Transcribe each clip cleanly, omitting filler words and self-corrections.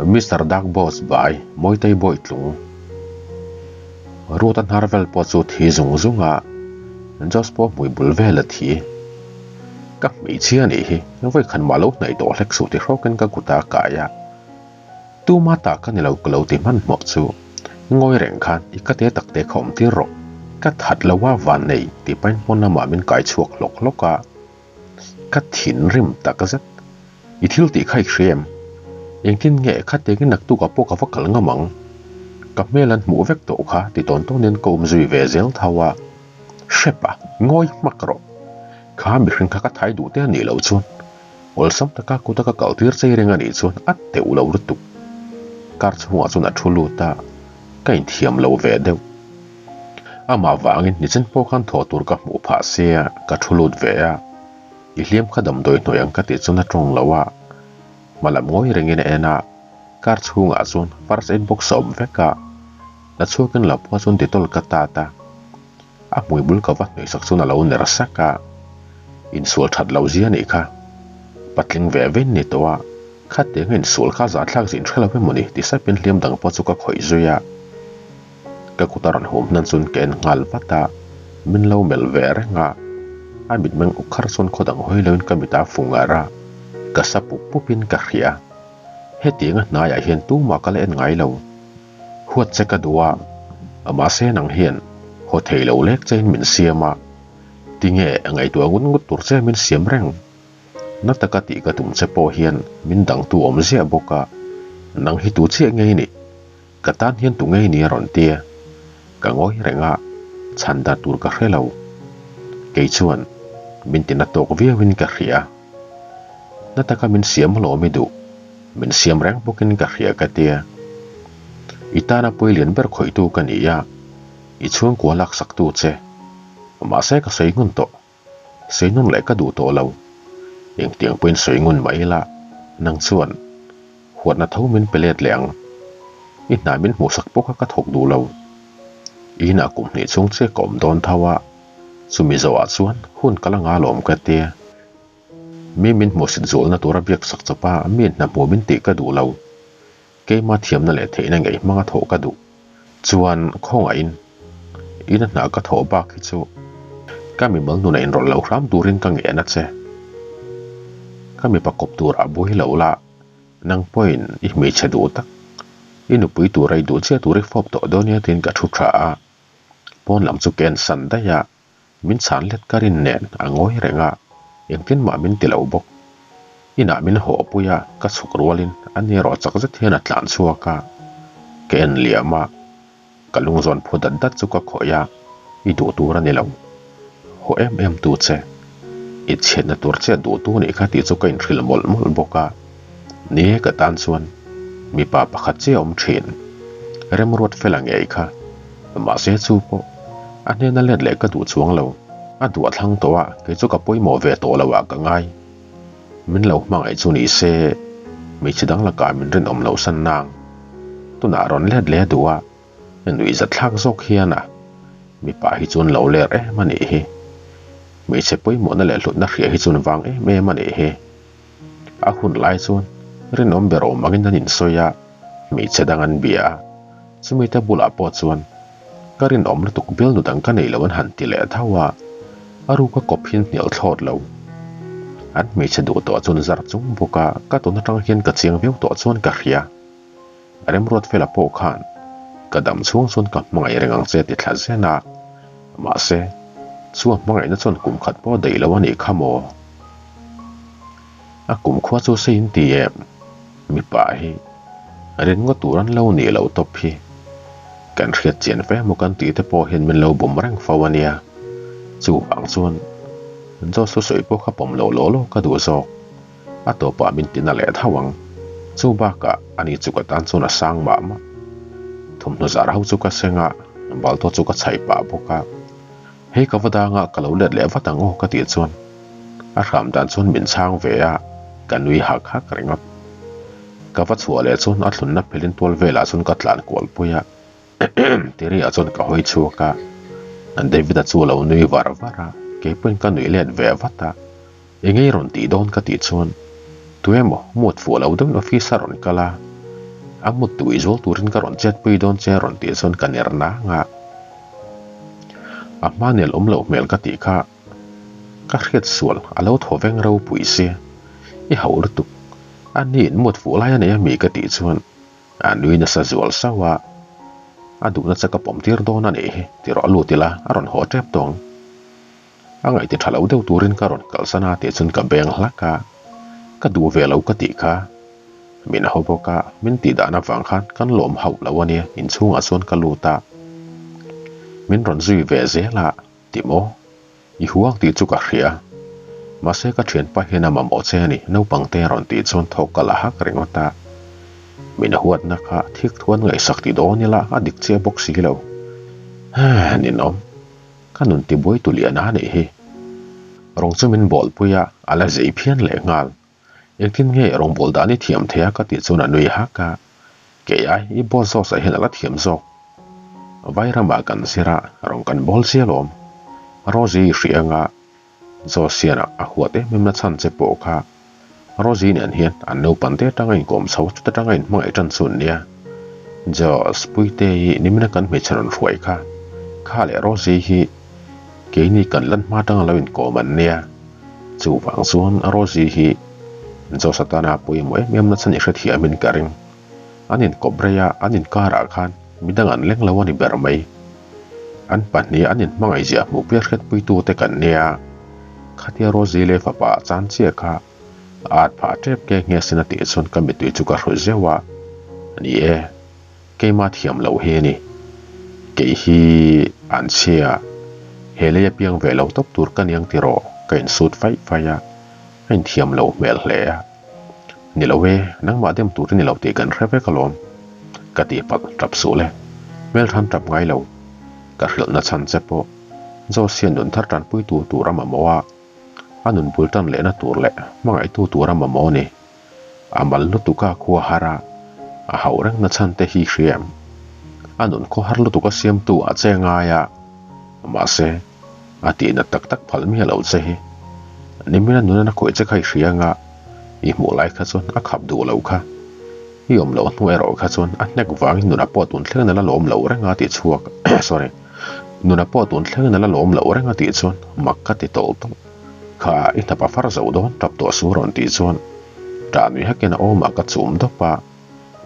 Mister Dark Boss by Mawitei Bawitlung Ruata hnar vel pawh chu thi zung zung a, Josh pawh hmui bul vel a thi. Ka hmeichhia anih hi, vawikhat mah lo hnaih tawh hlek suh ti hrawkin ka kut a kai a. Tuma ta ka ni lo ka lo ti hmanhmawh chu ngawi reng khan i ka te tak te kha awm tir rawh, ka that lo a van nei tih pahin hmun lamah min kai chhuak hlawk hlawk a, ka thinrim tak zet. I thil tih kha i hria em? Engtin nge kha tengin naktukah pawh ka va kal ngam ang? Ka hmel an hmuh vek tawh kha ti tawn tawnin ka awm zui ve zel tho a, hrep a, ngawi hmak rawh. Kha mihring kha ka thai duh te a nih loh chuan Awlsam taka kuta ka kal tir chei reng a nih chuan a teuh lo lutuk. Car chhungah chuan a thu lut a, ka inthiam lo ve deuh. Amah vangin nichin pawh khan thaw tur ka hmuh phah sia ka thu lut ve a, i hliam kha damdawi hnuai ang ka tih chuan a tawng lo a, hma lam ngawi rengin a en a, car chhungah chuan first aid box a awm vek a, la chhuakin lo pawh chuan Dettol ka tat a. A hmui bul ka va hnuaisak chuan a lo ner sak a, insual that lo zia nih kha. Patling ve vein ni tawh a, khatianga insual kha zahthlak zin hre lo emaw ni ti sapin hliam dang pawh chu ka khawih zui a. Ka kut a rawn hum hnan chuan ka en nghal vat a, min lo melh ve reng a. A mitmeng uk khar chuan khaw dang hawi loin ka mit a fu ngar a, ka sa pup pupin ka hria. Hetianga hnaiah hian tumah ka la en ngai lo. Huat che ka duh a, mahse nang hian haw thei lo lek chein min siam a, tinge ngaihtuah ngut ngut tur che min siam reng? Na taka tih ka tum che pawh hian min dangtu awm ziah bawk a, nang hi tu chiah ngei ni? Ka tan hian tu ngei ni a rawn tia? Ka ngawi reng a, chhan dan tur ka hre lo. Kei chuan min tina tawk viauin ka hria. Na taka min siam alawm i duh. Min siam reng bawkin ka hria ka tia. I tana pawi lian ber khawihtu ka ni a, i chhungkua laksaktu che. Mahse ka sawi ngun tawh. Sawi nawn leh ka duh tawh lo. Engtiang pawhin sawi ngun mah ila, nang chuan huatna tho min pe let leh ang. I hna min hmuhsak pawh kha ka thawk duh lo. I inah kum hnih chhung che ka awm dawn tho a, chumi zawhah chuan hun ka la ngalawm ka tia. Mi min hmuhsit zualna tura biak sak chawpa mi hna hmuh min tih ka duh lo. Keima thiamna leh theihna ngei hmanga thawh ka duh. Chuan khawngaihin ina hna ka thawh bak hi chu ka mimal nuna inrawlh lo hram turin ka ngen a che. Ka mipa kawp turah buai lo la, nang pawhin i hmeichhe duh tak, i nupui tura i duh chiah tur i fawp tawh dawn nia tiin ka thu tha a. Pawn lam chu ka ensan daih a. Min chhan let ka rin nen a ngawi reng a, engtin mah min ti lo bawk. Inah min haw pui a, ka chhuk rualin a ni erawh chak zet hian a tlan chhuak a. Ka en liam a, ka lungzawn phu dat dat chu ka khawih a, i duh tur a ni lo. Haw em em tu che. I chhiatna tur che duh tu nih kha tih chu ka inhrilh mawlh mawlh bawk a. Ni e ka tan chuan mipa pakhat chiah a awm thin. Remruat fela ngei kha. Mahse chu pawh a hnena let leh ka duh chuang lo. A duh a thlang tawh a, kei chu ka pawimawh ve tawh lo ah ka ngai. Min lo hmangaih chu ni se, hmeichhe dang lakah min rinawm loh san nang. Tunah rawn let leh a duh a, nuihzat thlak zawk hian a mipa hi chuan lo ler em a nih hi. Hmeichhe pawimawhna leh hlutna hria hi chuan vang em em a nih hi. A hun lai chuan rinawm ber awm angin an insawi a, hmeichhe dang an bia a, chumite bulah pawh chuan ka rinawm lutuk bialnu dang ka nei lo an han ti leh tho a, a ruka kawp hian hnial thlawt lo. An hmeichhe duh tawh chuan zar chung bawk a, ka tun atang hian ka chiang viau tawh chuan ka hria. Remruat fela pawh khan ka dam chhung chuan ka hmangaih reng ang che ti thla zen a, mahse chu a hmangaihna chuan kum khat pawh daih lo a nih kha maw? A kum khua chu se in ti em? Mipa hi rin ngawt tur an lo nih loh tawp hi kan hriat chian fe maw kan tih te pawh hian min lo bum reng fo a nia. Chuvang chuan Joshua sawi pawh kha pawm loh law law ka duh zawk. A tawpah min tina leh tho ang. Chu bakah ani chu ka tan chuan a sang mah mah. Thawmhnaw zar ho chu ka seng a, balto chu ka chhaih pah bawk a. Hei ka va danga ka lo let leh vat ang aw ka tih chuan a hram dan chuan min chhang ve a, ka nui hak hak ringawt. Ka va chhuah leh chuan a thlunna phelin tual velah chuan ka tlan kual pui a, Tiri-ah chuan ka hawi chhuak a, David-a chu a lo nui var var a, keipawhin ka nuih let ve vat a, eng ei rawn tih dawn ka tih chuan tuemaw mut fuh lo deuhin office a rawn kal a, a mut tui zual turin ka rawn chetpui dawn che a rawn tih chuan ka ner nang a, a hma nel awm loh hmel ka tih kha. Ka hriat sual a lo thaw veng ropui si. I hauh lutuk. A ni in mut fuh lai a nei a mi ka tih chuan a nui nasa zual sauh a. A duhna che ka pawm tir dawn a nih hi ti rawh lut ila a rawn haw tep tawng. A ngaihti tha lo deuh turin ka rawn kalsan a tih chuan ka beng hlak a. Ka duh ve lo ka tih kha. Min haw bawk a, min tih dan avang khan kan lawm hauh lo a nia inchhungah chuan ka lut a. Min rawn zui ve zel a. Ti maw? I huang tih chu ka hria. Mahse ka thianpa hian a mamawh che a ni, naupang te a rawn tih chuan thawk ka la hak ringawt a. Min huatna kha thik thuan ngaihsak ti dawn ila a dik chiah bawk si lo. Hee, ninawm. Ka nun tibuai tu lian a nih hi. Rawng chu min bawlpui a, a la zei phian lehnghal. Engtin nge rawngbawl dan i thiam thei a ka tih chuan a nui hak a, Kei ai i boss zawk sah hian a la thiam zawk. Vai ramah kan zir a, rawng kan bawl sia lawm. Rosie i hria anga Josiana a huat em em na chhan che pawh kha Rosie nen hian an naupang te atanga inkawm chho chuta tanga inhmangaih tan chu an nia. Jos, Puite hi nimina kan hmeichhe rawn hruai kha. Kha leh Rosie hi keini kan lan hma atanga lo inkawm an nia. Chuvang chuan Rosie hi Josh atana pawimawh em em nachhan i hrethiamin ka ring. An inkawp rei a, an inkarah khan midang an leng lo a ni ber mai. An pahnih an inhmangaih ziah hmuh piar hriatpuitute kan nia. Khatia Rosie leh fapa chan chiah kha a at phah tep nge nge sin a tih chuan ka mittui chu ka hru zeuh a. Ni e, keimah thiam loh hi a ni. Kei hi an chhia, he lei a piang ve lo tawp tur ka niang tiraw ka insut faih faih a, a inthiam loh hmel hle a. Ni lo e, nangmah dem tur i ni lo tih kan hre vek alawm. Ka tih palh tap suh le, hmel than tap ngai lo. Ka hrilhna chhan che pawh Josiah nun thar tanpuitu tur a mamawh a, a nun bul tan lehna tur leh hmangaihtu tur a mamawh a ni. A mal lutuk a khua har a, a hauh reng na chhan te hi hriam. A nun khaw har lutuk a siamtu ah che ngai a, mahse, a tihna tak tak phal miah lo che hi. Nimina nuna na khawih che kha i hria anga, i hmuh lai kha chuan a khap duh lo kha. I awm loh hnu erawh kha chuan a hnek vangin nuna pawh tun thleng nala lawm lo reng a tih chhuak, sorry, nuna pawh tun thleng nala lawm lo reng a tih chuan mak ka ti tawlh tawlh. Kha i hnap a far zo dawn tap tawh su rawn tih chuan ṭah nui hakin a awmah ka chum dawp a,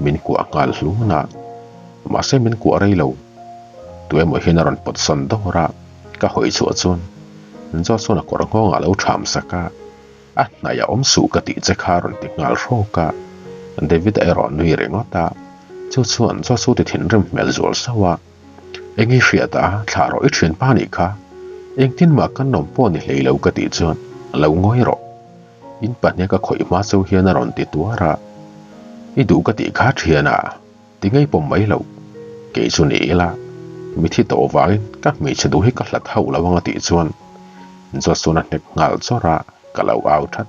min kuah nghal hlun a, mahse min kuah rei lo. Tuemaw hian a rawn pawt sawn dawr a, ka hawi chhuah chuan Josh chuan a kawr nghawngah a lo ṭham sak a, a hnaih a awm suh ka tih che kha a rawn ti nghal hrawk a, David-a erawh nui ringawt a, chu chuan Josh chu ti thinrim hmel zual sauh a. Eng i hriat a, thlah rawh i thianpa nih kha. Engtin mah kan awm pawh ni hlei lo ka tih chuan lo ngawi rawh. In pahnih ka khawih hma cheu hian a rawn ti tuar a. I duh ka tih kha thian a, ti ngei pawm mai lo. Kei chu ni ila, mi thi tawh vangin ka hmeichhe duh hi ka hlat hauh lo ang a tih chuan Joshua a hnek nghal chawrh a, ka lo au that.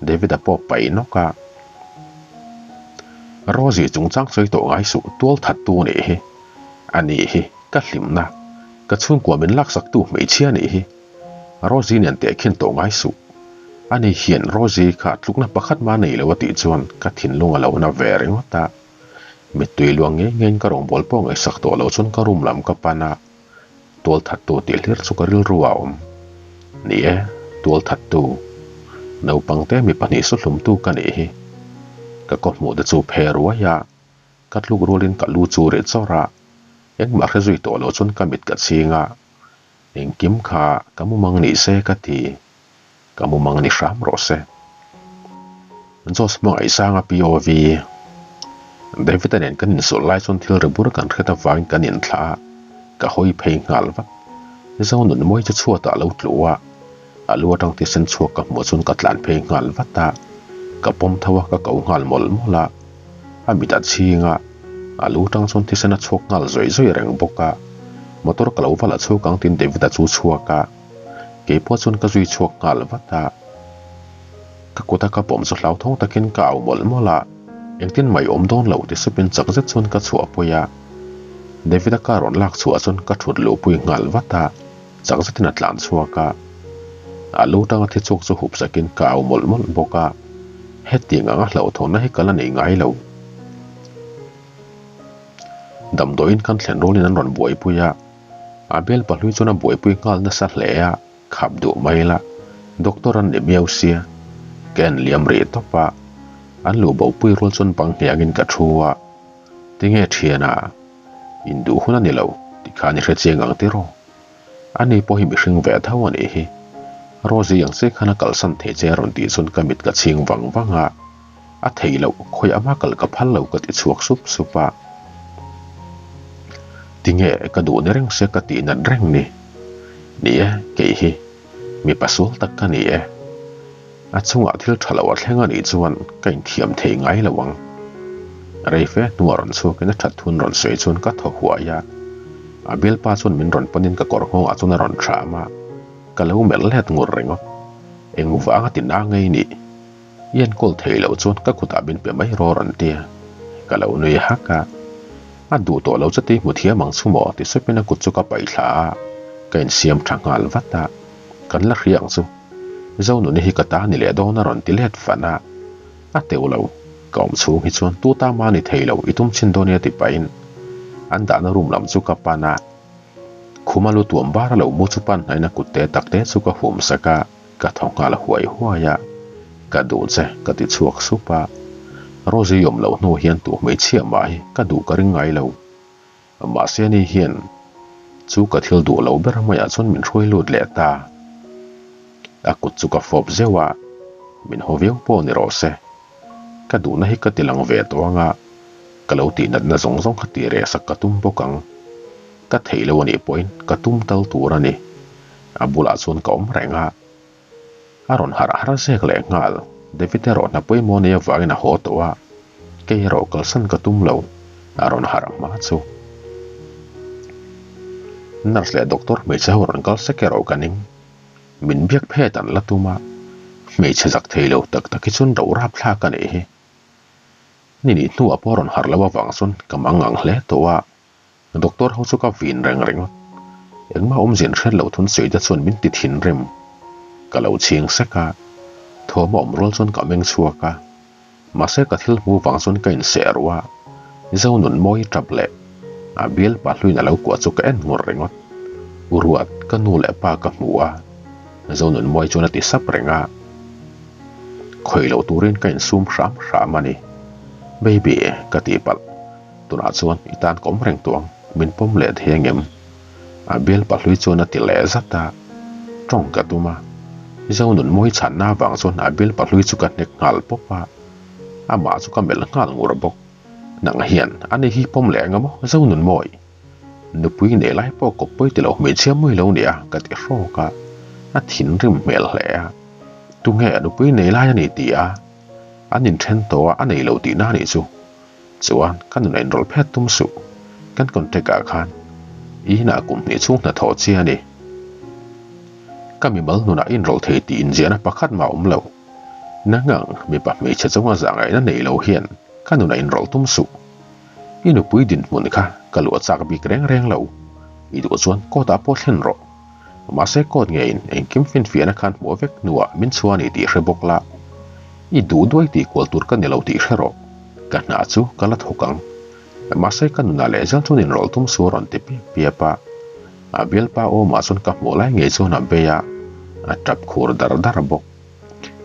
David-a pawh paih nawk a. Rosie chungchang sawi tawh ngai suh tual that tu nih hi. A nih hi, ka hlimna, ka chhungkua min laksak tu hmeichhia nih hi. Rosie nen tehkhin tawh ngai suh. Ani hian Rosie kha tlukna pakhat mah nei lo a tih chuan ka thinlung a lo na ve ringawt a. Mittui luang ngei ngeiin ka rawngbâwl pawh ngaihsak tawh lo chuan ka room lam ka pan a. Tual thattu tih hlir chu ka rilru a awm. Ni e, tual thattu. Naupang te mi pahnih su hlumtu ka nih hi. Ka kaw hmuh te chu phe ruai a, ka tluk rualin ka lu chu ri chawrh a, engmah hre zui tawh lo chuan ka mit ka chhing a, engkim kha ka mumang ni se ka ti. Ka mumang ni hram rawh se. Josh hmangaihsanga POV. David-a nen kan insulh lai chuan thil ri bur kan hret avangin kan inthlah a, ka hawi phei nghal vat. Zo nun mawi chu chhuatah a lo tlu a, a lu atang thisen chhuak ka hmuh chuan ka tlan phei nghal vat a, ka pawm tho a, ka ko nghal mawlh mawlh a. A mit a chhing a, a lu atang chuan thisen a chhuak nghal zawih zawih reng bawk a. Motor ka lo va la chhuak ang tiin David-a chu chhuak a. Kei pawh chuan ka zui chhuak nghal vat a, ka kuta ka pawm chu hlauthawng takin ka au mawlh mawlh a. Engtin mai awm dawn lo ti supin chak zet chuan ka chhuah pui a. David-a car rawn lak chhuah chuan ka thut luh pui nghal vat a, chak zetin a tlan chhuak a. A lu tanga thi chhuak chu hup sakin ka au mawlh mawlh bawk a. Hetiang anga hlauhthawnna hi ka la nei ngai lo. Damdawiin kan thlen rualin an rawn buaipui a, a bel pahlui chuan a buaipui nghal nasa hle a. Khap duh mai la, doctor an ni miau sia, ka en liam rih tawp a, an luh bo pui rual chuan bang hniangin ka thu a, tinge thiana, in duh hun a ni lo tih khan i hre chiang ang tiraw? Ani pawh hi mihring ve tho a nih hi, Rosie ang che khan a kalsan thei che a rawn tih chuan ka mit ka chhing vang vang a, a thei loh, khawiah mah kal ka phal lo ka ti chhuak sup sup a. Tinge ka duh ni reng se ka tih nat reng ni. Ni e, kei hi mipa sual tak ka ni e. A chungah thil tha lo a thleng a nih chuan ka inthiam thei ngai lo ang. Rei fe hnuah rawn chhuakin a that thun rawn sawi chuan ka thaw huai a. A bialpa chuan min rawn panin ka kawr nghawngah chuan a rawn thram a. Ka lo melh let ngur ringawt. Engvanga ti na ngei nih? I enkawl thei loh chuan ka kutah min pe mai rawh rawn ti a, ka lo nui hak a. A duh tawh lo chu tui hmu thiam ang chu maw ti supin a kut chu ka paih thla a, ka insiam tha nghal vat a. Kan la hria ang chu, Zonuni hi ka ta ni leh dawn a rawn ti let fan a. A teuh lo, ka awm chhung hi chuan tu ta mah ni thei lo i tum chin dawn nia ti pahin an dahna room lam chu ka pan a. Khuma lu tuam bar a lo mu chu pan hnain a kut te tak te chu ka hum sak a. Ka thaw nghal huai huai a, Ka duh che, ka ti chhuak sup a. Rosie awm loh hnu hian tu hmeichhia mah hi ka duh ka ring ngai lo. Mahse ni hian chu ka thil duh lo ber maiah chuan min hruai lut leh ta. A kut chu ka fawp zeuh a, min haw viau pawh ni rawh se. Ka duhna hi ka ti lang ve tawh ang a, ka lo tih natna zawng zawng kha tih reh sak ka tum bawk ang. Ka theih lo anih pawhin ka tum tal tur a ni. A bulah chuan ka awm reng a, a rawn harh har zek leh nghal. David erawh hna pawimawh nei avangin a haw tawh a, kei erawh kalsan ka tum lo, a rawn harh hma chu. Nurse leh doctor hmeichhe ho rawn kal sek erawh ka ning. Min biak phet an la tum a, hmeichhe zak thei lo tak tak hi chuan ro rapthlak a nih hi. Ni nih hnuah pawh a rawn harh loh avang chuan ka mangang hle tawh a. Doctor ho chu ka vin reng ringawt. Engmah awmzia hriat loh thun sawi te chuan min ti thinrim. Ka lo chhing sek a, thawm a awm rual chuan ka meng chhuak a. Mahse ka thil hmu vang chuan ka inseh ruh a, Zo nun mawi tap leh a bial pa hluin a lo kuah chu ka en ngur ringawt. U Ruat, ka nu leh pa ka hmu a, Zo nun mawi chuan a ti sap reng a. Khawih loh turin ka insum hram hram a ni. Baby, ka tihpalh. Tunah chuan i tan ka awm reng tawh ang, min pawm leh thei ang em? A bial pahlui chuan a ti leh zat a, tawng ka tum a. Zo nun mawi chhanna avang chuan a bial pahlui chu ka hnek nghal pawp a, amah chu ka melh nghal ngur bawk. Nang hian ani hi pawm leh ang emaw Zo nun mawi? Nupui nei lai pawh kawp pawi ti lo hmeichhia mawi lo nia ka ti hrawk a, a thinrim hmel hle a. Tunge nupui nei lai a ni ti a, an inthen tawh a a nei lo tihna a nih chu. Chuan ka nuna inrawlh phet tum suh. Kan contract ah khan i inah kum hnih chhung hnathawh chi a ni. Ka mimal nunah inrawlh thei tih inziahna pakhat mah awm lo. Nangang mipa hmeichhe chunga zahngaihna nei lo hian ka nuna inrawlh tum suh. I nupui dinhmun kha ka luah chak bik reng reng lo. I duh chuan court ah pawh thlen rawh. Mahse court ngeiin engkim finfiahna khan hmuh vek hnuah min chhuah a ni tih hre bawk la. I duh duai tih kual tur ka ni lo tih hre rawh. Ka hna chu ka la thawk ang. Mahse ka nunah leh zel chuan inrawlh tum su a rawn ti piap piap a. A bialpa awmah chuan ka hmuh lai ngei chuan a bei a, a tap khur dar dar bawk.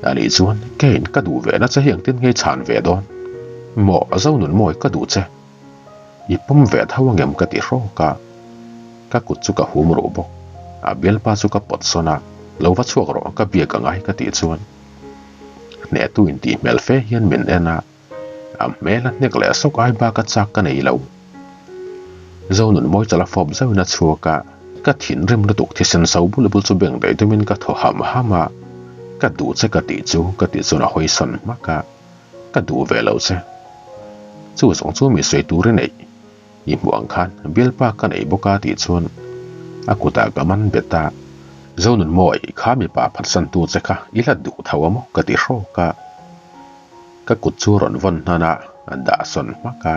Ani chuan keiin ka duh ve na che hi engtin ngei chhan ve dawn? Maw Zonunmawi ka duh che. I pawm ve tho angem ka ti hrawk a, ka kut chu ka hum ruh bawk. A bialpa chu ka pawt sawn a, lo va chhuak rawh ka biak a ngai ka tih chuan hnehtu in tih hmel fe hian min en a, a hmel a hnek leh sawk ai bak a chak ka nei lo. Zonunmawi chala fawp zauhin a chhuak a, ka thinrim lutuk thisen so bul bul chu beng daih tumin ka thaw ham ham a, ka duh che ka tih chu ka tih chuan a hawi sawn hmak a. Ka duh ve lo che. Chu zawng chu mi sawi tur i neih. I hmuh ang khan bialpa ka nei bawk a tih chuan a kutah ka man bet a. Zonunmawi kha mipa phatsantu che kha i la duh tho a maw ka ti hrawk a. Ka kut chu rawn vawn hnan a. A dah sawn hmak a.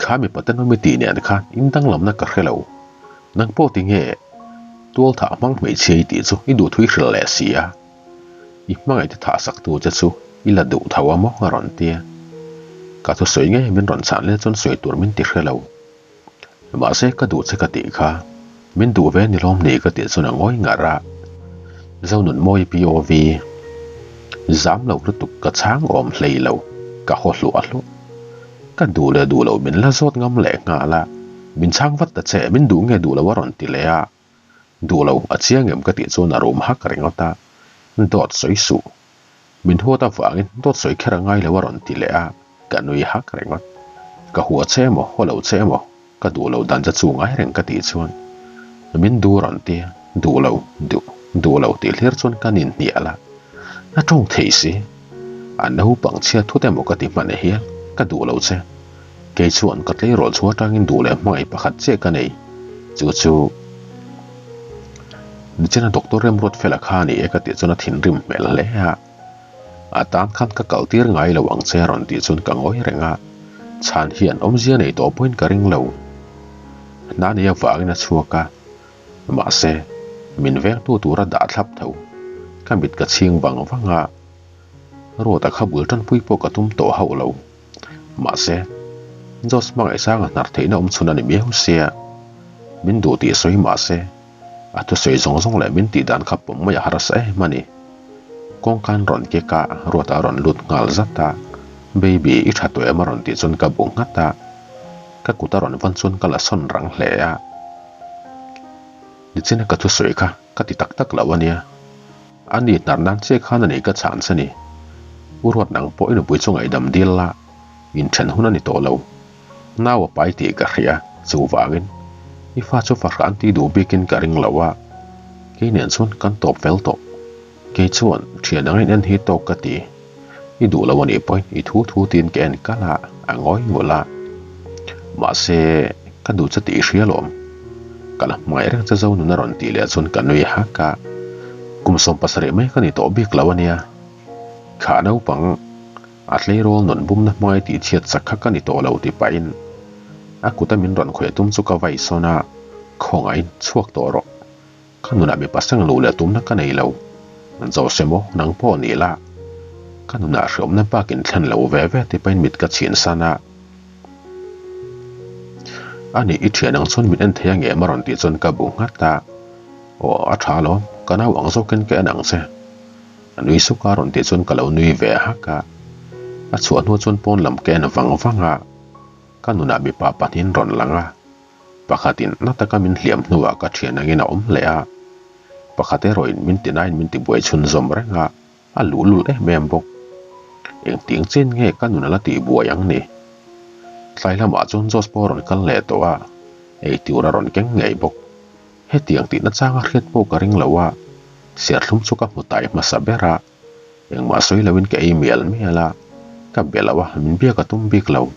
Kha mipa tenawm i tih nen khan in danglamna ka hre lo. Nang pawh tinge tualthah hmang hmeichhia i tih chu i duhthu i hrilh leh si a. I hmangaih te thah sak tu che chu i la duh tho a maw a rawn tia. Ka thusawi ngei min rawn chhan leh chuan sawi tur min ti hre lo. Mahse ka duh che ka tih kha min duh ve ni lawm ni ka tih chuan a ngawi ngar a. Zonunmawi POV zam lo lutuk ka chhang awm hlei lo ka haw hluah hluah. Ka duh leh duh lo min la zawt ngam leh nghal a, min chhang vat ta che min duh nge duh lo a rawn ti leh a. Duh lo a chiang em ka tih chuan a rum hak ringawt a, dawt sawi suh. Min huat avangin dawt sawi kher a ngai lo a rawn ti leh a, ka nui hak ringawt. Ka hua che emaw, haw lo che emaw, ka duh lo dan che chu ngai reng ka tih chuan min duh rawn ti a, duh lo, duh, duh lo tih hlir chuan ka ninhnial a, a tawng thei si. A naupang chhia thut emaw ka ti hman hial, ka duh lo che. Kei chuan ka tleirawl chhuah atangin duh leh hmangaih pakhat chiah ka nei. Chu chu Nichina Doctor Remruatfela kha a ni e ka tih chuan a thinrim hmel hle a. A tan khan ka kal tir ngai lo ang che a rawn tih chuan ka ngawi reng a. Chhan hian awmzia nei tawh pawhin ka ring lo. Hna nei avangin a chhuak a. Mahse, min vengtu tura dah thlap tho. Ka mit ka chhing vang vang a. Ruata kha bul tanpui pawh ka tum tawh hauh lo. Mahse, Josh hmangaihsanga hnar theihna awm chhun a ni miau sia. Min duh tih sawi mahse, a thusawi zawng zawng leh min tih dan kha pawm mai a harsa em a ni. Kawngkan rawn kek a, Ruata a rawn lut nghal zat a, Baby, i tha tawh em a rawn tih chuan ka bu nghat a. Ka kut a rawn vawn chuan ka la sawn rang hle a. Nichina ka thusawi kha ka ti tak tak lo a nia. A ni hnar nan che khan a ni ka chhan che ni. U Ruat nang pawh i nupui chu ngaihdam dil la, inthen hun a ni tawh lo. Nau a pai tih ka hria, chuvangin i fa chu fahrah an tih duh bikin ka ring lo a, kei nen chuan kan tawp fel tawh. Kei chuan thian ang in en hi tawk ka ti. I duh lo a nih pawhin i thu thu tiin ka en kal a, a ngawi ngul a. Mahse, ka duh che tih i hria lawm. Ka la hmangaih reng che zo nun a rawn tih leh chuan ka nui hak a. Kum 17 mai ka ni tawh bik lo a nia. Kha naupang a tleirawl nun bumna hmangaih tih chhiat chak kha ka ni tawh lo ti pahin a kuta min rawn khawih tum chu ka vai sawn a, khawngaihin chhuak tawh rawh. Ka nunah mipa seng luh leh tumna ka nei lo. Jose maw, nang pawh ni la. Ka nunah hreawmna bakin thlen lo ve ve ti pahin mit ka chhin san a. A nih i thian ang chuan min en thei a ngem a rawn tih chuan ka bu nghat a. Aw, a tha alawm, ka nau ang zawkin ka en ang che. A nui suk a rawn tih chuan ka lo nui ve hak a. A chhuah hnu chuan pawn lam ka en vang vang a. Ka nunah mipa pahnihin rawn lang a. Pakhatin na taka min hliam hnuah ka thian angin a awm leh a, pakhat erawhin min tinain min tibuai chhunzawm reng a, a luhlul em em bawk. Engtiang chen nge ka nun a la tihbuai ang ni? Tlai lamah chuan Josh pawh a rawn kal leh tawh a, eitur a rawn keng ngei bawk. Hetiang tihna changa hriat pawh ka ring lo a, serthlum chu ka hmu tai hmasa ber a, Engmah sawi loin ka ei mial mial a, ka be lo a, min biak a tum bik lo.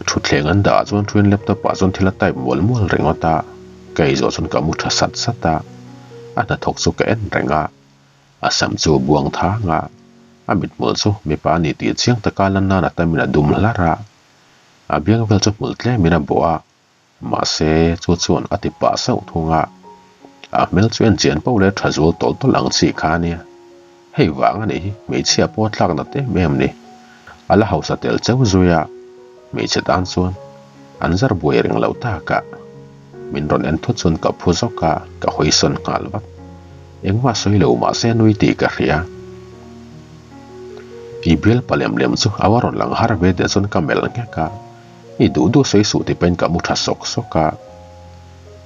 Thutthleng an dah ah chuan thuin laptop ah chuan thil a type mual mual ringawt a, ka ei zawh chuan ka mu tha sat sat a, a hnathawk chu ka en reng a, a sam chu a buang thang a, a mithmul chu mipa a ni tih chiang taka lan nan a tamin a dum hlar a, a biang vel chu hmul tlemin a bawh a. Mahse, chu chuan a ti pah sauh thung a, a hmel chu en chian poh leh tha zual tawlh tawlh ang chi kha a nia. Hei vang a nih hi hmeichhia pawh a tlak nat em em ni. A la hausa tel cheu zui a, hmeichhe tan chuan an zar buai reng lo tak a. Min rawn en thut chuan ka phu zawk a, ka hawi sawn nghal vat. Engmah sawi lo mahse a nui tih ka hria. I bial pa lem lem chu a va rawn lang har ve teh chuan ka melh nghek a. I duh duh sawi suh ti pahin ka mu tha sawk sawk a,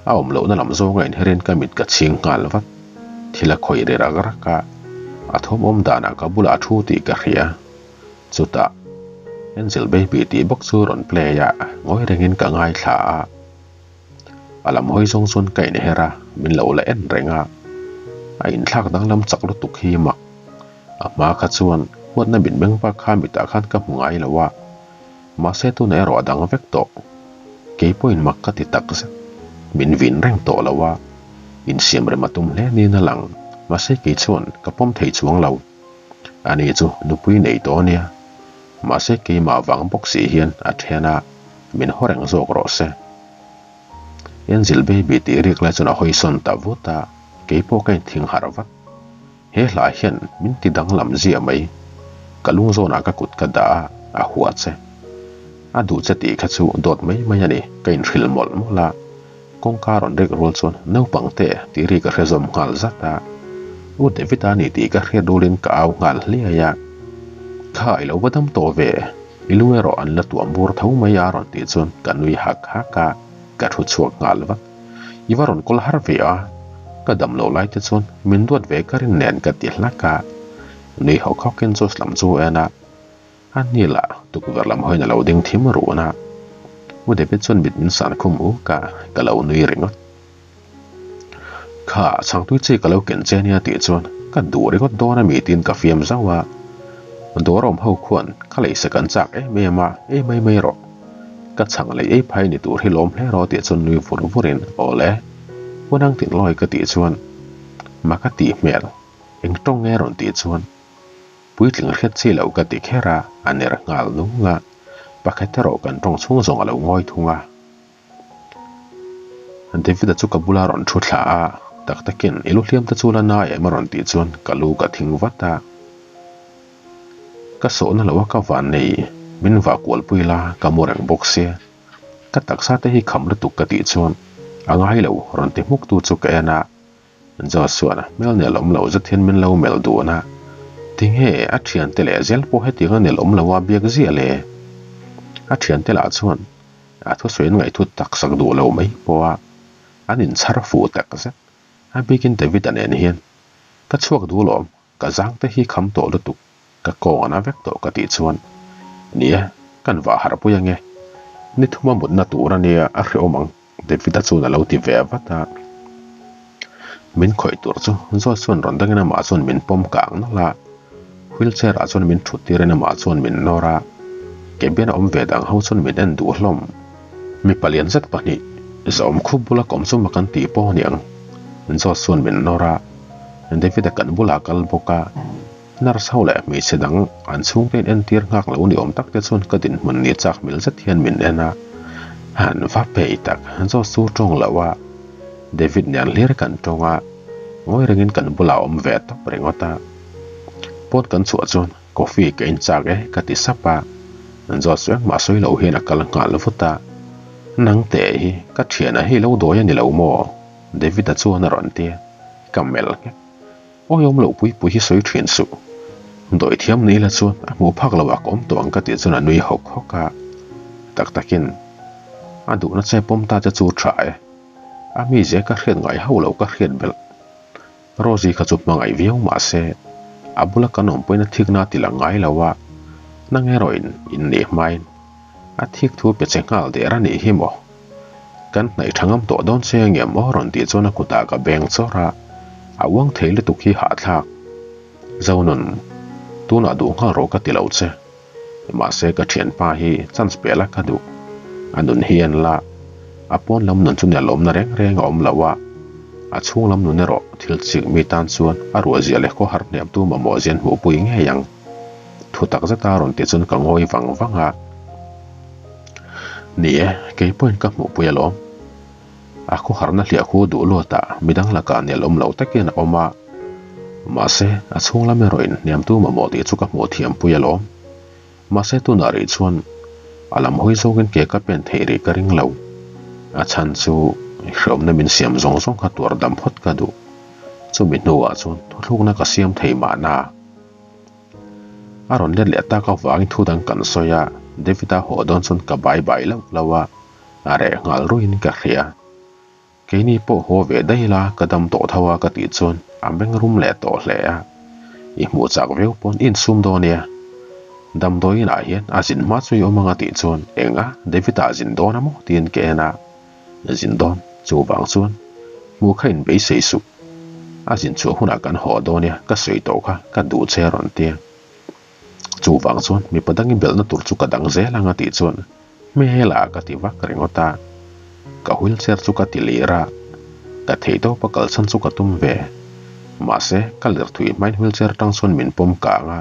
a awm lohna lam zawnga inherin ka mit ka chhing nghal vat. Thil a khawih ri rak rak a, a thawm awm danah ka bulah a thu tih ka hria. Chutah, Angel Baby tih bawk chu rawn play a, ngawi rengin ka ngaithla a. A lam hawi zawng chuan ka inher a, min lo la en reng a. A inthlak danglam chak lutuk hi mak. A hma kha chuan huatna mitmeng bak kha mitah khan ka hmu ngai lo a. Mahse tunah erawh a dang vek tawh. Kei pawhin mak ka ti tak zet. Min vin reng tawh lo a, insiam rem a tum hle niin a lang. Mahse kei chuan ka pawm thei chuang lo. Ani chu nupui nei tawh a nia. Mahse keimah vang bawk si hian a then a, min haw reng zawk rawh se. Angel baby tih rik lai chuan a hawi sawn ta vut a, keipawh ka inthing harh vat. He hla hian min ti danglam ziah mai. Ka lung zawnah ka kut ka dah a, a hua che. A duh che tih kha chu dawt mai mai a ni, ka inhrilh mawlh mawlh a. Kawngka rawn rek rual chuan naupang te tih ri ka hre zawm nghal zat a. U David-a ni tih ka hriat rulin ka au nghal hliai a. Kha i lo va dam tawh ve, i lu erawh an la tuam bur tho mai a rawn tih chuan ka nui hak hak a, ka thu chhuak nghal vat. I va rawn kawl har ve a, ka dam lo lai te chuan min duat ve ka rin nen ka ti hlak a. Nui hawk hawkin Josh lam chu a en a. A ni lah tukverh lam hawiin a lo ding thim run a, U David chuan mit min san khum uk a, ka lo nui ringawt. Kha chhangtui chi ka lo ken che nia tih chuan ka duh ringawt dawn a mi tiin ka fiam zauh a, dawr awm ho khuan ka lei sek an chak em em a, ei mai mai rawh. Ka chhang lei ei phai ni tur hi lawm hle rawh tih chuan nui vur vurin awle, Unang Tinlawi ka tih chuan maka tih hmel eng tawng nge rawn tih chuan Puitling hriat chi loh ka ti kher a, a ner nghal nung a. Pakhat erawh kan tawng chhung zawng a lo ngawi thung a. David-a chu ka bula rawn thu thla a, tak takin i lu hliam te chu la na em a rawn tih chuan ka lu ka thing vat a. Ka sawhna loh a ka van nei, min vah kualpui la ka mu reng bawk sia. Ka taksa te hi kham lutuk ka tih chuan a ngai lo rawn ti hmuk tu chu ka en a. Joshua hmel nel awm lo zet hian min lo melh dun a, Tinge a thiante leh zel pawh hetiang a nel awm lo a biak ziah le? A thiante lah chuan a thusawi an ngaihthut tak sak duh lo mai pawh a, an inchhar fuh tak zet. A bikin David-a nen hian ka chhuak duh lawm, ka zang te hi kham tawh lutuk, ka kawng a na vek tawh ka tih chuan, Nia, kan vah harh pui ange, ni thuma mutna tur a nia a hrehawm ang. David-a chuan a lo ti ve vat a, min khawih tur chu Josh chuan rawn dangin amah chuan min pawm kang nawlh a, wheelchair ah chuan min thut tirin amah chuan min nawr a, cabin a awm ve dang ho chuan min en duh hlawm. Mipa lian zet pahnih zawm khup bula kawm chu mak an tih pawh aniang, Josh chuan min nawr a, David-a kan bulah a kal bawk a, nurse ho leh hmeichhe dang an chhungte in entir nghak lo ni awm tak te chuan ka dinhmun ni chak hmel zet hian min en a, han va peih tak Josh chu tawng loh a, David nen hlir kan tawng a, ngawi rengin kan bulah a awm ve tawp ringawt a, pawn kan chhuah chuan coffee ka in chak e ka ti sap a, Josh chu engmah sawi loh hian a kal nghal vut a, Nang teh hi ka thiana hi lo dawi a ni lo maw? David-a chuan a rawn ti a, ka melh nghek. Awi awm loh pui pui hi sawi thin suh. Dawi thiam ni ila chuan a hmuh phak lo ah ka awm tawh ang ka tih chuan a nui hawk hawk a. Tak takin a duhna che pawm ta che chu tha e. A mizia ka hriat ngai hauh loh ka hriat belh. Rosie kha chu hmangaih viau mah se a bula kan awm pawhin a thikna a ti lang ngai lo a, nang erawhin inneih hmain a thik thu pe che nghal der a nih hi maw? Kan hnaih tha ngam tawh dawn che ange maw rawn tih chuan a kutah ka beng chawrh a, a uang thei lutuk hi hahthlak. Zonun, tunah duh nghal rawh ka ti lo che. Mahse ka thianpa hi chance pe la ka duh. A nun hi en la, a pawn lam nun chu nelawmna reng reng a awm lo a, a chhung lam nun erawh thil chik mi tan chuan a ruahzia leh khawhar hniamtu mamawh zian hmuhpui ngei ang. Thu tak zeta rawn tih chuan ka ngawi vang vang a. Ni e, kei pawhin ka hmuhpui alawm. A khawharna hliah khu duh luatah midang lakah nel awm lo takin a awm a. Mahse, a chhung lam erawhin hniamtu mamawh tih chu ka hmuh thiampui alawm. Mahse, tunah rih chuan a lam hawi zawngin ke ka pen theih rih ka ring lo. A chhan chu hreawmna min siam zawng zawng kha tuar dam phawt ka duh. Chumi hnuah chuan thuthlukna ka siam thei mahna. A rawn let leh tak avangin thu dang kan sawi a, David-a haw dawn chuan ka bai bai loh loh a, a reh nghal ruiin ka hria. Keini pawh haw ve daih la ka dam tawh tho a ka tih chuan a meng rum leh tawh hle a, I hmuh chak viau pawn i insum dawn nia. Damdawiin ah hian a zin hma chu i awm ang a tih chuan eng a David-a zin dawn a maw tiin ka en a, Zin dawn, chuvang chuan hmuh kha in beisei suh. A zin chhuah hunah kan haw dawn nia, ka sawi tawh kha, ka duh che a rawn ti a. Chuvang chuan mipa dangin belhna tur chu ka dang zel ang a tih chuan hmel ah ka ti vak ringawt a. Ka wheelchair chu ka ti lir a, ka theihtawpa kalsan chu ka tum ve. Mahse, ka lir thui hmain wheelchair atang chuan min pawm kang a.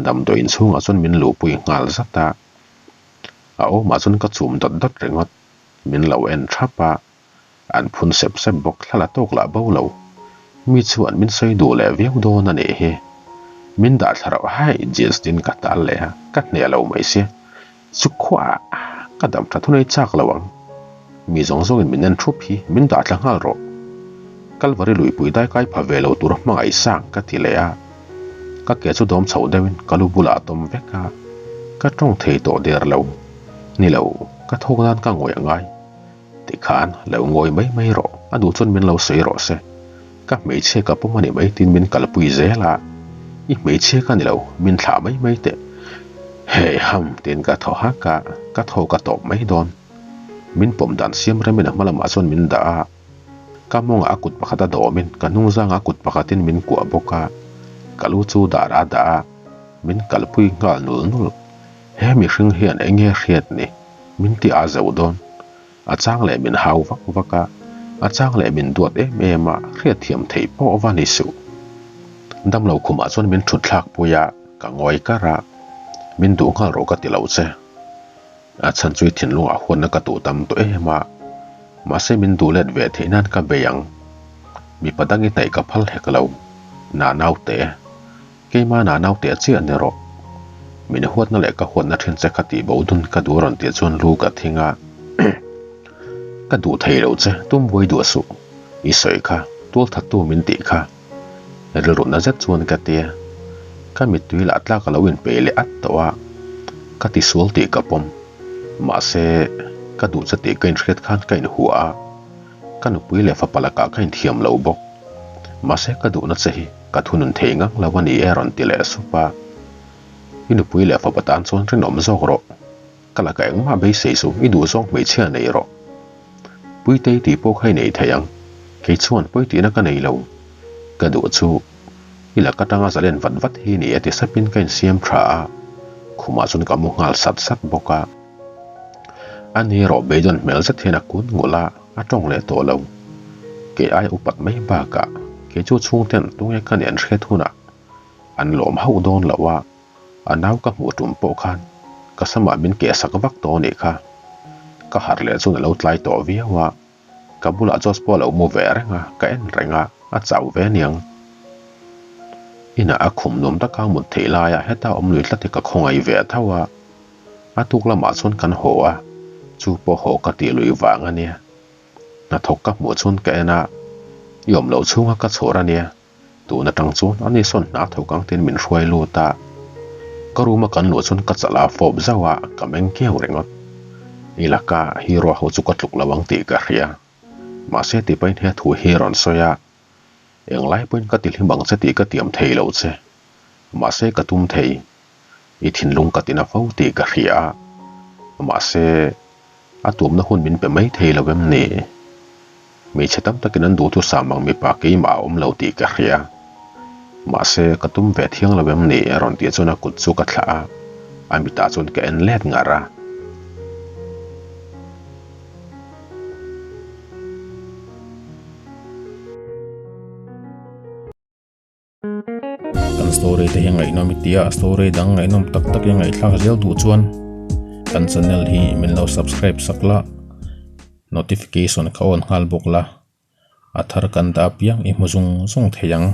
Damdawi inchhungah chuan min luhpui nghal zat a, a awmah chuan ka chum dawt dawt ringawt. Min lo en thap a, an phun sep sep bawk thla la tawk lah bo lo. Mi chuan min sawi duh leh viau dawn a nih hi. Min dah thla rauh hai jeans tin ka tal leh a, ka hneh lo mai sia. Chu khuaah ka dam tha thunei chak lo ang. Mi zawng zawngin min en thup hi min dah thla nghal rawh. Kalvari luipui dai kai pha ve lo tur hmangaih sang ka ti leh a. Ka ke chu dawm chho deuhin ka lu bulah a tawm vek a, ka tawng thei tawh der lo. Ni lo, ka thawk nan ka ngawih a ngai. Tikhan lo ngawi mai mai rawh, a duh chuan min lo sawi rawh se. Ka hmeichhia ka pawm a ni mai tiin min kalpui zel a, I hmeichhia ka ni lo, min thlah mai mai teh. Hei ham tiin ka thaw hak a, ka thaw ka tawp mai dawn. Min pawm dan siam remin a hma lamah chuan min dah a, ka mawngah a kut pakhat a dawmin ka hnungzangah a kut pakhatin min kuah bawk a, ka lu chu dar a dah a, min kalpui nghal nul nul. He mihring hian eng nge hriat ni? Min ti a zo dawn. A chang leh min hau vak vak a, a chang leh min duat em em a, hriatthiam theih pawh va ni suh. Damlo khumah chuan min thut thlak pui a, ka ngawi kar a, min duh nghal rawh ka ti lo che. A chhan chu i thinlungah huatna ka tuh tam tawh em a, mahse min duh let ve theih nan ka bei ang. Mipa dang i hnaih ka phal hek lo, na naute. Keimah na naute chiah ni rawh. Min huatna leh ka huatna thin che kha tih bo dun ka duh rawn tih chuan lu ka thing a. Ka duh thei lo che, tum buai duh suh. I sawi kha, tual thattu min tih kha. Rilru na zet chuan ka ti a. Ka mittui lah tlak a lo inpeih leh at tawh a. Ka tisual tih ka pawm. Mahse, ka duh che tih ka inhriat khan ka inhuah a. Ka nupui leh fapa lakah ka inthiam lo bawk. Mahse ka duhna che hi ka thunun thei ngang lo a ni e rawn ti leh sup a. I nupui leh fapa tan chuan rinawm zawk rawh. Ka lakah engmah beisei suh, i duh zawng hmeichhia nei rawh. Puitei tih pawh kha i nei thei ang. Kei chuan pawi tihna ka nei lo. Ka duh chu i lak atanga zalen vat vat hi ni e ti sapin ka insiam tha a, khumah chuan ka mu nghal sat sat bawk a. A ni erawh beidawn hmel zet hian a kun ngulh a, a tawng leh tawh lo. Kei ai upat mai bakah kei chu chhungten tunge ka nen hriat hunah an lawm hauh dawn loh a, a nau ka hmuh tum pawh khan ka samah min keh sak vak tawh a nih kha. Ka harh leh chuan a lo tlai tawh viau a, ka bulah Josh pawh a lo mu ve reng a, ka en reng a, a chau ve aniang. Inah a khum nuam taka mut theih laia heta awm lui tlat hi ka khawngaih ve tho a. A tuk lamah chuan kan haw a, chu pawh haw ka tih lui vang a nia. Hnathawk ka hmuh chuan ka en a, i awm loh chhunga ka chhawr a nia, tun atang chuan ani sawn hna thawk ang tiin min hruai lut a. Ka room a kan luh chuan ka chala fawp zauh a, ka meng kiau ringawt. I laka hero ho chu ka tluk lo ang tih ka hria. Mahse tipain he thu hi rawn sawi a, englai pawhin ka ti hlim ang che tih ka tiam thei lo che. Mahse ka tum thei. I thinlung ka tina fo tih ka hria a, mahse a tumna hun min pe mai thei lo em ni? Hmeichhe tam takin an duhthusam ang mipa keimah a awm lo tih ka hria. Mahse ka tum ve thiang lo em ni? A rawn tih chuan a kut chu ka thlah a, a mitah chuan ka en let ngar a. Kan story te hi ngaihnawm i tia a story dang ngaihnawm tak tak i ngaihthlak zel duh chuan kan channel hi min lo subscribe sak la notification kha on nghal bawk la a thar kan dah apiang i hmu zung zung thei ang.